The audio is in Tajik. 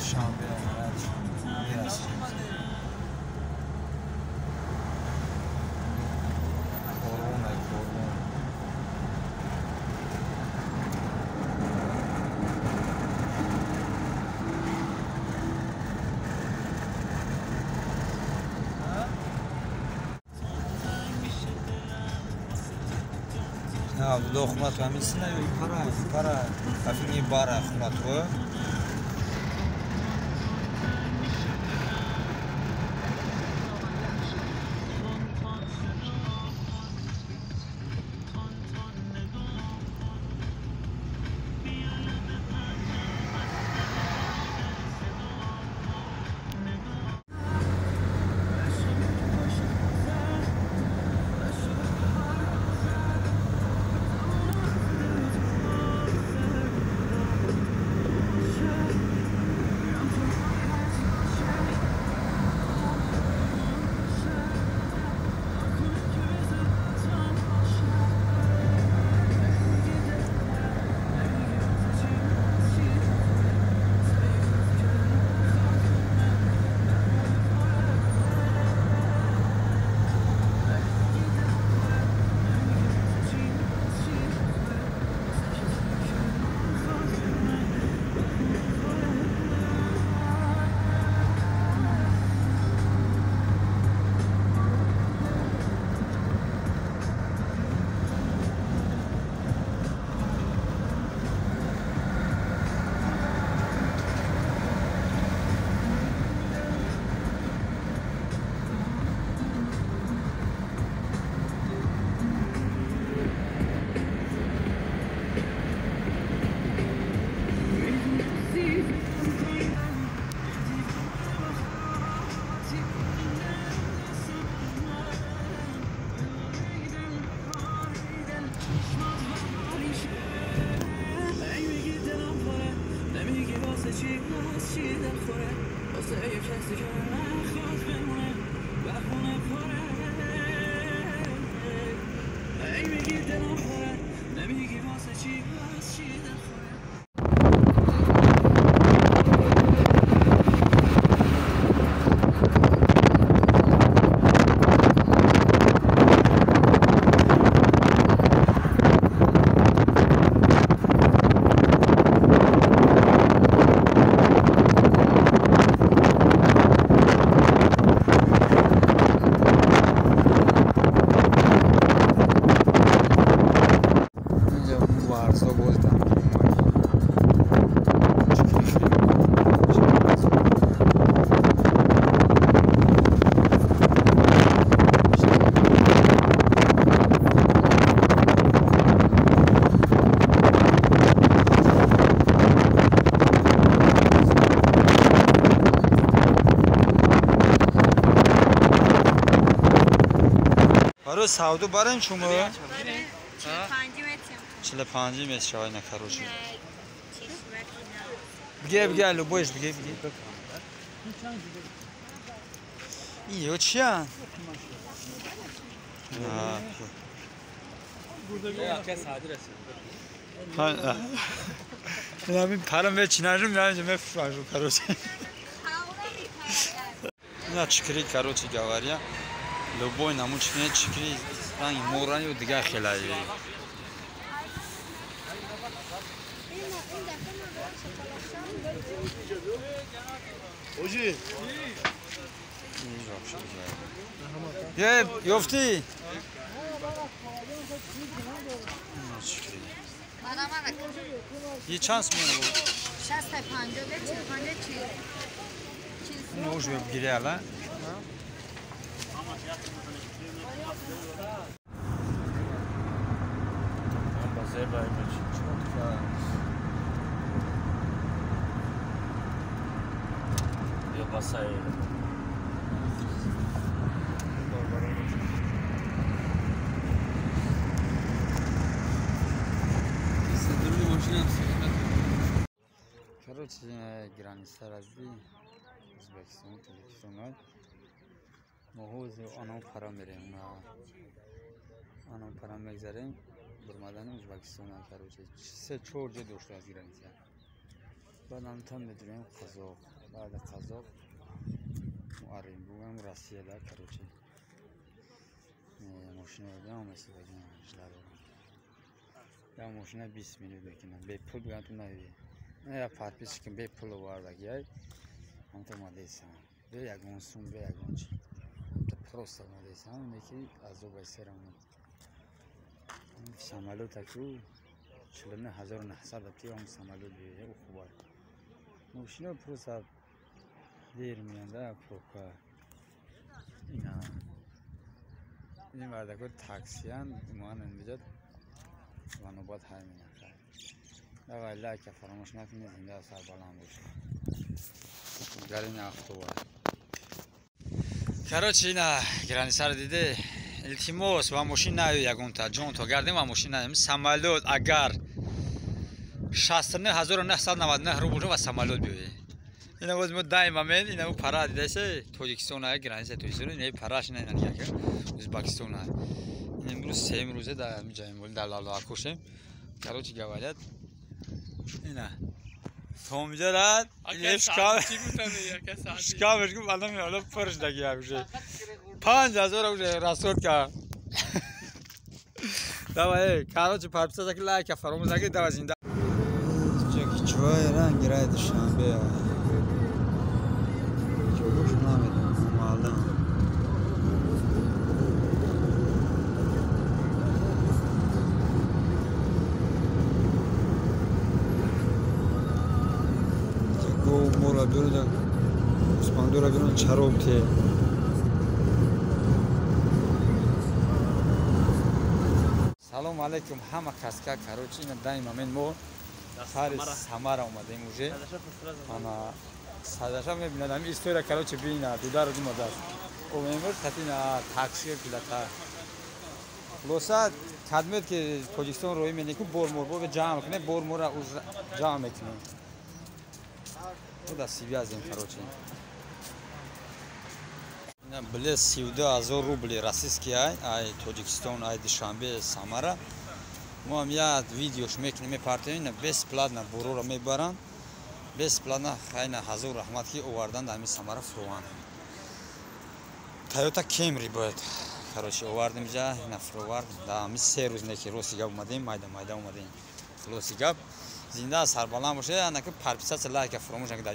Душанбе мерасем. Корвон ай корвон. Абдулло хумат ҳамисина ё пара пара афини бара хумату. Савду барем шумо? 45 метр. 45 метр шавай на короче. Бге, бге, любой, бге, бге. Ё чия? А. Ин парам мечинажум, я мефурожу, короче. На чикри, короче говоря. Любой намучне чикри ранг морани дигар хелай. Оҷи. Е, ёфти? Е чанд сомон буд? 65, 45, 40. Ну уж бигири ала. Короче, граница разди Узбекистон, Тоҷикистон. Мо ҳозир анон пара мерем, анон пара мегзарем, бурмадани Узбекистон. Короче, се чор ҷо дошта аз граница. Баъд антан медурем Қазоқ. Баъд қазоқ Оренбургам Россияда, короче. Мошина дам месидагин жила дорам. Я мошина 20 минут мекунам. Бепул бигам ту нави. Я подписчикам бепул овардаги ай. Ҳамта омадаисам. Бе ягон сум, бе ягон чи. Ҳамта просто омадаисам, неки азобай серам. Самолёт аку 49900 тиам самолёт биё, ӯ хубай. Мошина просто дер меянда пробка. Ина. Ин мардако таксиян, ман инҷа ва нобат ҳай менахай. Давай лайка фаромӯш накунед, зинда сарбаланд бошед. Гарини автобус. Короче, ина границаро диде. Илтимос ва мошин наё ягонта ҷон то гардем ва мошин наём. Самолёт агар 69999 рубл ва самолёт биёед. Ина боз мо дай момент ина пара дидасе Тоҷикистон ая граница Тоҷикистон ина параш ина ина яка Ӯзбекистон ая. Ин имрӯз сеюм рӯзе дар ҷаем дар Лалуакошем. Короче говорят, ина томҷарад шкафш гуфт одам ҳоло пур шудаги уже 5000 уже расход кард. Давай, короче, подписаться, лайка фаромӯш накунед, давай зинда. Чӯй ранги рай Душанбе. Ҷобуш намедонам, малдам. Мора берун, гӯспандора берун чароб те. Салом алейкум ҳама каска. Короче, ина дай момент мо шаҳри Самара омадем уже. Ана садаша мебинад ҳамин история, короче, бина дудару димадааст. Омемур татина такси пилата. Хулоса кадмед ки Тоҷикистон роҳӣ менеку бор мор бо ҷамъ кунем, бор мора ҷамъ мекунем. Да связем, короче. Ина билет 32000 рубли российский ай Тоҷикистон, ай Душанбе, Самара. Мо ҳам як видеош мекунем, мепартоем, ина бесплатно буроро мебаранд. Бесплатно хайна ҳазор раҳмат ки овардан дар ҳамин Самара фурӯғанд. Toyota Camry бояд. Короче, овардем ҷа, ина фурӯвард. Дар ҳамин се рӯз не ки рости гап омадем, майда майда омадем. Хулоси гап зинда сарбаланд бошед, анаки подписаться, лайка фаромӯш накунед.